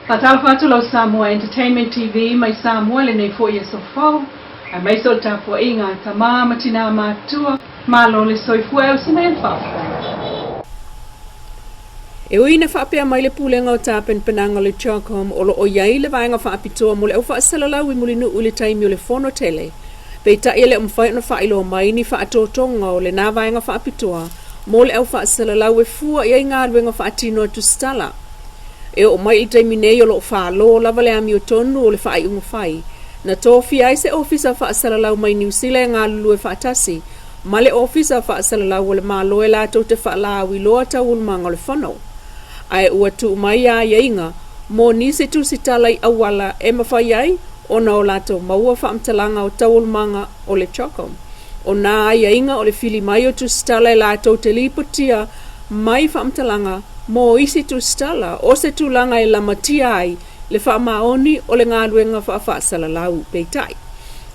Faatalofa atu lau Samoa Entertainment TV mai Samoa i lenei foi aso fou, aemaise o le tapuaiga a tama ma tinā matutua, malo le soifua e usi mai le faafofoga. E ui ina faapea mai le Pulega o Tapenapenaga o le CHOGM o lo o i ai le vaega faapitoa mo le au faasalalau i Mulinuu i le taimi o le fono tele, peitai e le o mafai ona faailoa mai ni faatotoga o lena vaega faapitoa mo le au faasalalau e fua i ai galuega faatino a Tusitala. E oo mai i le taimi nei o lo o falo lava le amiotonu o le faaiuga fai na tofia ai se ofisa faasalalau mai Niu Sila e galulue faatasi ma le Ofisa Faasalalau o le Malo e latou te faalauiloa taualumaga o le Fono. Ae ua tuu mai aiaiga mo nisi tusitala i auala e mafai ai ona o latou maua faamatalaga o taualumaga o le CHOGM. O nā aiaiga o le fili mai o tusitala e latou te lipotia mai faamatalaga mo isi tusitala o se tulaga e lamatia ai le faamaoni o le galuega faafasalalau. Peitai,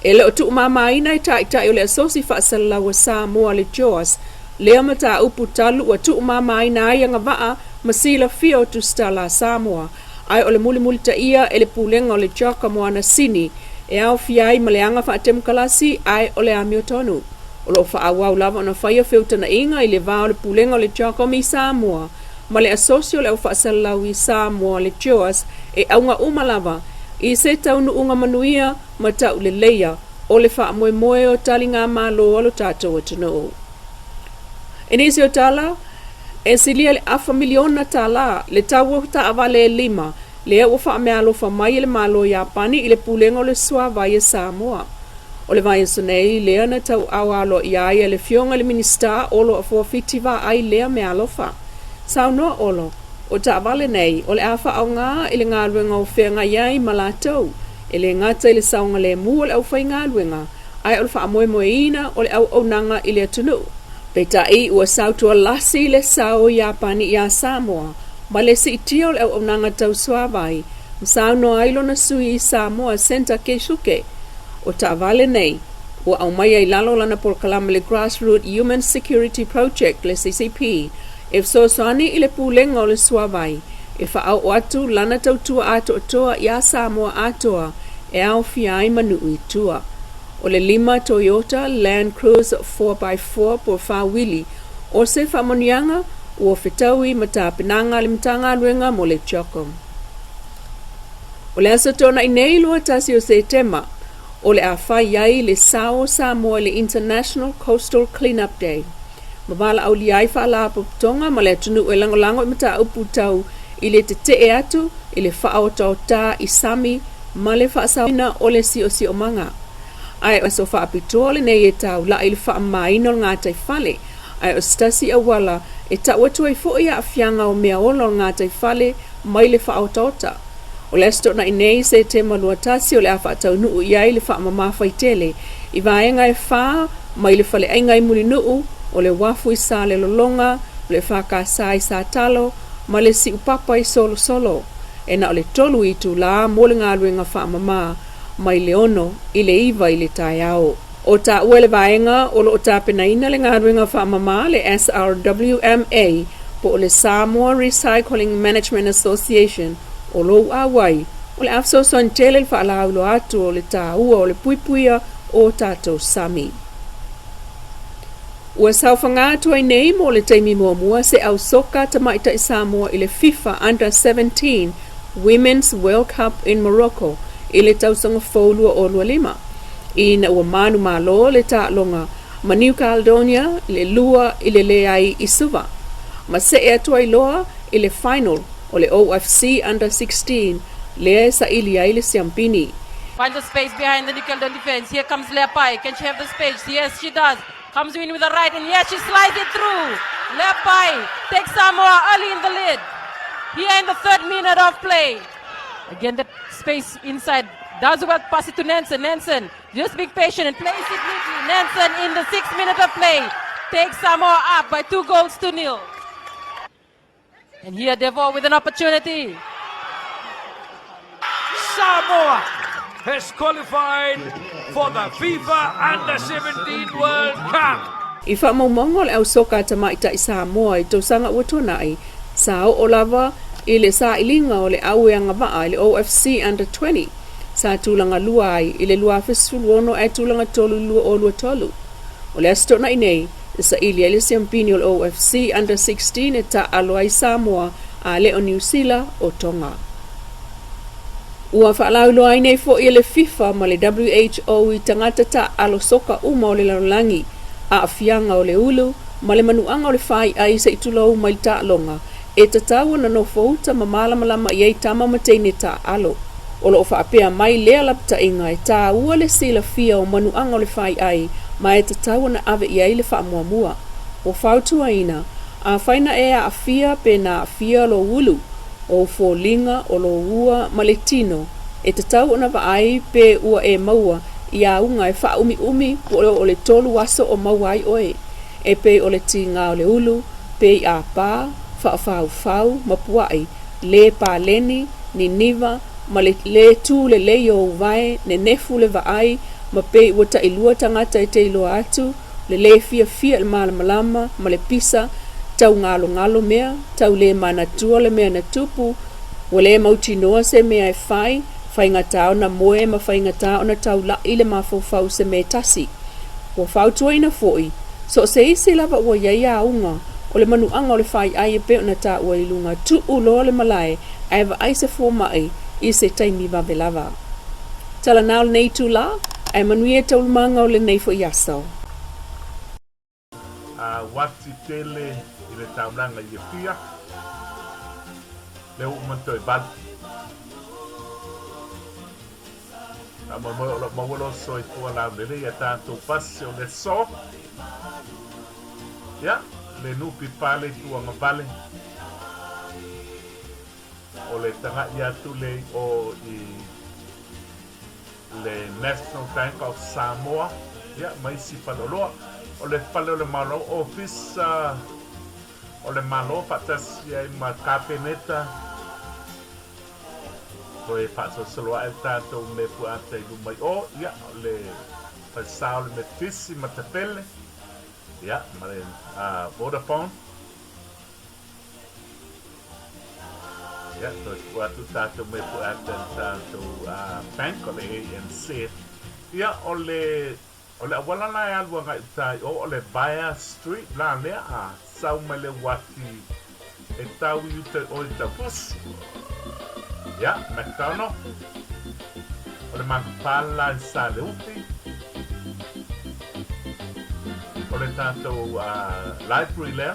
e le o tuumamaina e taitai o le Asosi Faasalalau a Samoa le JOAS lea mataupu talu ua tuumamaina ai agavaa ma silafia o tusitala a Samoa, ae o le mulimulitaia e le pulega o le CHOGM o ana sini e aofia ai ma le aga faatemokalasi ae o le amiotonu. O lo o faaauau lava ona faia feutagaiga i le va o le pulega o le CHOGM i Samoa ma le Asosi o le Au Faasalalau i Samoa le JOAS e auga uma lava i se taunuuga manuia ma tauleleia o le faamoemoe o taligamalo a lo tatou atunuu. I nisi o tala, e silia i le afa miliona tālā le tau o taavale e lima lea ua faameaalofa mai e le Malo Iapani i le Pulega o le Suavai a Samoa. O le vaiaso nei lea na tauaao aloaia ai e le Afioga i le Minisita Olo Afoa Fiti Vaai lea meaalofa. Saunoa Olo, o taavale nei o le a faaaoga i le galuega o feagai ai ma latou, e le gata i le saogalemu o le aufaigaluega, ae o le faamoemoeina o le auaunaga i le atunuu. Peitai, ua sautualasi le sao o Iapani iā Samoa ma le siitia o le auaunaga tau suavai ma saunoa ai lona sui i Samoa Senta Keisuke. O taavale nei, ua aumaia i lalo o lana polokalame le Grassroot Human Security Project le CCP e fesoasoani i le Pulega o le Suavai e faaoo atu lana tautua atoatoa iā Samoa atoa e aofia ai ma nuu i tua. O le lima Toyota Land Cruiser 4x4 po o fa-uili o se faamanuiaga ua fetaui ma tapenaga a le Matagaluega mo le CHOGM. O le aso Toonai nei 21 o Setema, o le a fai ai le sao o Samoa i le International Coastal Cleanup Day. Ma valaaulia ai faalapotopotoga ma le atunuu e lagolago i mataupu tau i le tetee atu i le faaotaota i sami ma le faasaoina o le siosiomaga. Ae o aso faapitoa lenei e taulai i le faamamaina o le gataifale, ae o se tasi auala e tau atu ai foi aafiaga o mea ola o le gataifale mai le faaotaota. O le Aso Toonai nei, Setema 21, o le a faataunuu i ai le faamama faitele i vaega e fa mai le faleaiga i Mulinuu, o le uafu i Salelologa, o le EFKS i Satalo, ma le Siupapa i Solosolo. E na o le tolu itulā mo le galuega faamama mai le 6 i le 9 i le taeao. O taua e le vaega o lo o tapenaina le galuega faamama le SRWMA po o le Samoa Recycling Management Association o lou auai, o le a fesoasoani tele le faalauiloa atu o le taua o le puipuia o tatou sami. Ua saofaga atu ai nei mo le taimi muamua se au soka tamaitai Samoa i le FIFA Under 17 Women's World Cup in Morocco i le tausaga fou 2025, ina ua manumalo le taaloga ma New Caledonia i le 2-0 i Suva, ma see atu ai loa i le final o le OFC Under 16 lea e saili ai le siampini. Finds the space behind the New Caledonia defense. Here comes Leapai. Can she have the space? Yes, she does. Comes in with the right, and yes, she slides it through. Leapai takes Samoa early in the lead. Here in the third minute of play. Again, the space inside. Does well pass it to Nansen. Nansen just being patient and plays it neatly. Nansen in the sixth minute of play takes Samoa up by 2 goals to 0. And here Devo with an opportunity. Samoa has qualified for the FIFA Under 17 World Cup. I faamaumauga o le au soka tamaitai Samoa i tausaga ua tuanai, sa oo lava i le sailiga o le au e agavaa i le OFC Under 20 sa tulaga lua ai i le 2016 ae tulaga tolu i le 2023. O le Aso Toonai nei, e saili ai le siampini o le OFC Under 16 e taaalo ai Samoa a le o Niu Sila o Tonga. Ua faalauiloa ai nei foi e le FIFA ma le WHO i tagata taaalo soka uma o le lalolagi, aafiaga o le ulu ma le manuaga o le faiai se i tulou mai le taaloga e tatau ona nofouta ma malamalama i ai tama ma teine taaalo. O lo o faapea mai lea lapataiga e tāua le silafia o manuaga o le faiai ma e tatau ona ave i ai le faamuamua. Ua fautuaina, afai na e aafia pe na aafia lou ulu, ou foliga, o lou ua ma le tino, e tatau ona vaai pe ua e maua i auga e faaumiumi po o le tolu aso o maua ai oe, e pei o le tiga o le ulu, pei āpā, faafaufau, mapuaʻi, lē paleni, niniva, ma le lē tū lelei o ou vae, nenefu le vaai, ma pei ua tailua tagata e te iloa atu, le lē fiafia i le malamalama, ma le pisa, tau galogalo mea, tau lē manatua le mea na tupu, ua lē mautinoa se mea e fai, faigata ona moe ma faigata ona taulaʻi le mafaufau i se mea e tasi. Ua fautuaina foi, so o se isi lava ua i ai auga o le manuaga o le faiai e pei ona taua i luga, tuu loa le malae ae vaai se fomai i se taimi vave lava. Tala na o lenei itulā, ae manuia taualumaga o lenei foi aso. A uati tele i le taulaga i Apia, lea ua uma ona toe valu. Faamoemoe o lo o maua lou soifua laulelei i a tatou pasi o le aso. Ia, le NPF le itu agavale o le taga'i atu le i o i le National Bank of Samoa, ia, ma isi faleoloa. O le fale o le Malo, Ofisa o le Malo faatasi ai ma Kapeneta, Toe faasolosolo ae le tatou mea puaata i luma i o, ia, o le falesa o le Metotisi ma Tafele, ia, ma le Vodafone. Ia, toe tuu atu le tatou mea puaata i le tatou bank o le ANZ. Ia, o le O le auala la e alu agai uta i o, o le Via Street la lea a sau mai le uafi e tau i uta i o i Taufusi. Ia, McDonald. O le Manupala la i Saleufi. O le tatou library lea.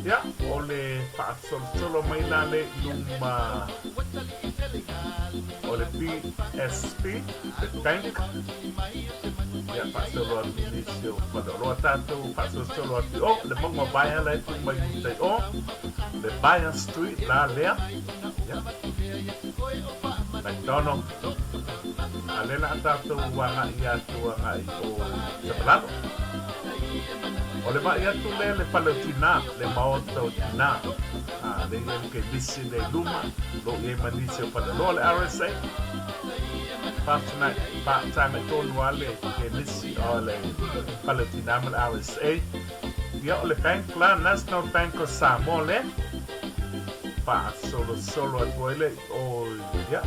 Ia, o le faasolosolo mai la lea i luma. O le BSP, le bank, ia faasolo atu i nisi o faleoloa tatou faasolosolo atu i o, le mauga o Vaea la e tu mai i uta i o, le Vaea Street la lea, ia, McDonald, a lea la a tatou agai atu agai i o Savalalo. O le vaai atu lea le fale o Tina, le maota o Tina. A lea i ai le kemisi lea i luma, lo i ai ma nisi o faleoloa le RSA. Faatana, faataga tonu lava le kemisi o le fale o Tina ma le RSA. Ia o le bank la, National Bank of Samoa lea. Faasolosolo atu ai lea i o, ia.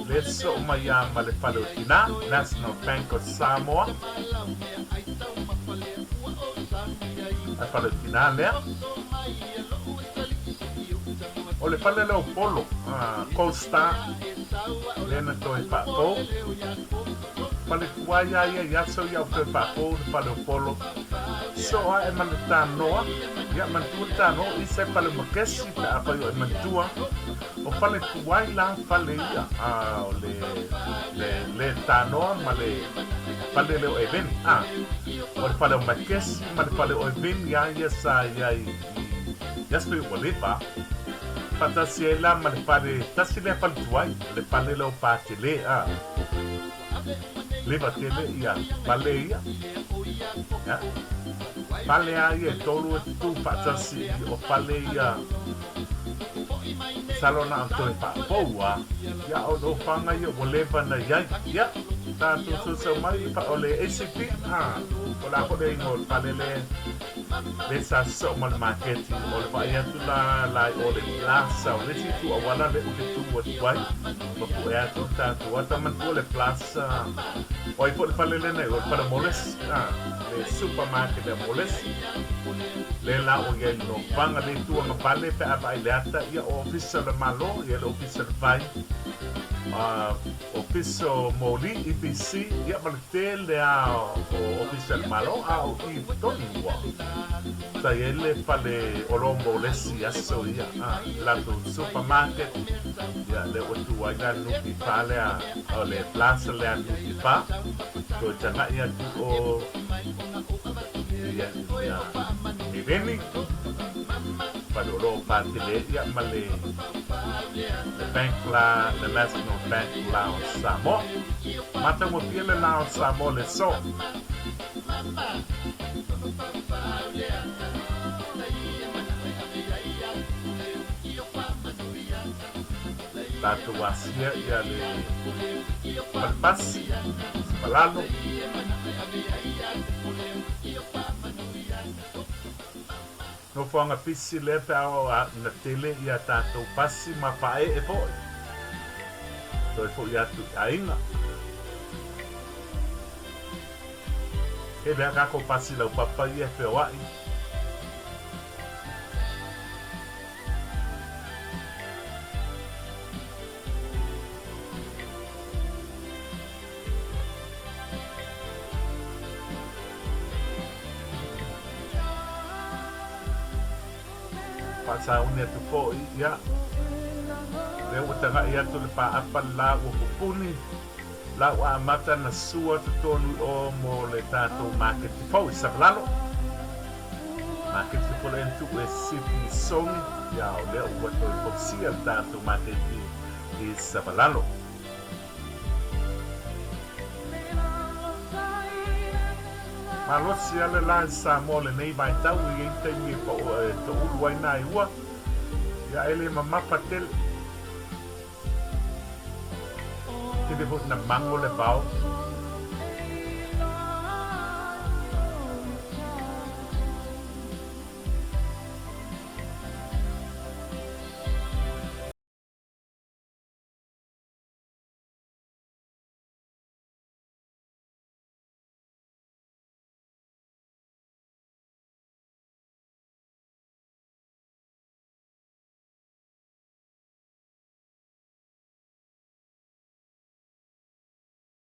Le soo mai lava ma le fale o Tina, National Bank of Samoa. A fale o Tina lea. O le fale lea o Polo, Gold Star, lea na toe faafou. Fale tuai lava ia i aso ia ua toe faafou le fale o Polo. Soo ae ma le tanoa, ia manatua le tanoa o isa e fale o Makesi pe afai o e manatua. O fale tuai la fale ia a o le le le tanoa ma le fale lea o Eveni a o le fale o Makesi ma le fale o Eveni a ia sa iai i aso ia ua leva faatasi ai la ma le fale tasi lea fale tuai le fale lea o Patele a leva tele ia fale ia ia fale a ia e tolu e tutu faatasi o fale ia. Masalo na o toe faapou a, ia o nofoaga ia ua leva na i ai. Ia, tatou sousou mai i o le ACP, a, o le a foi le igoa o le fale lea, lea sa sosoo ma le maketi, o le vaai atu la la i o le plaza, o le isi itu auala lea ou te tu atu ai, ma pue atu le tatou ata manatua le plaza, o ai foi le fale lea na i o, le fale o Molesi, a, le supermarket a Molesi. Lea la ua i ai le nofoaga le itu agavale pe a vaai i le ata, ia o Ofisa o le Malo, ia le Ofisa o le Vai, Ofisa o Moli, EPC, ia ma le tele lava o Ofisa o le Malo, a o i i totonu ua sa i ai le fale olo mo le isi aso ia, le latou supermarket, ia lea ua tu ai la le NPF lea, o le plaza lea a le NPF, toe tagai atu o Ia, ia, Miveni, fale o lo o patele ia ma le, le bank la, le National Bank la o Samoa. Matagofie le la o Samoa le so. Tatou asia ia le falepasi, Savalalo. Nofoaga pisi lea pe a na tele ia tatou pasi ma paee foi. Toe foi atu i aiga. He mea kako pasi laupapa ia e feoai. Faasauni atu foi, ia, lea ua tagai atu le paapa le la ua pupuni, la ua amata na sua totonu i o mo le tatou maketi fou i Savalalo. Maketi fou le tuu e sipi i Sogi, ia, o lea ua toe fausia le tatou maketi i Savalalo. Malosi lava le la i Samoa lenei vaitau e i ai taimi e toulu ai nā i ua, ia e le mamafa tele. Tele foi na mago le vao.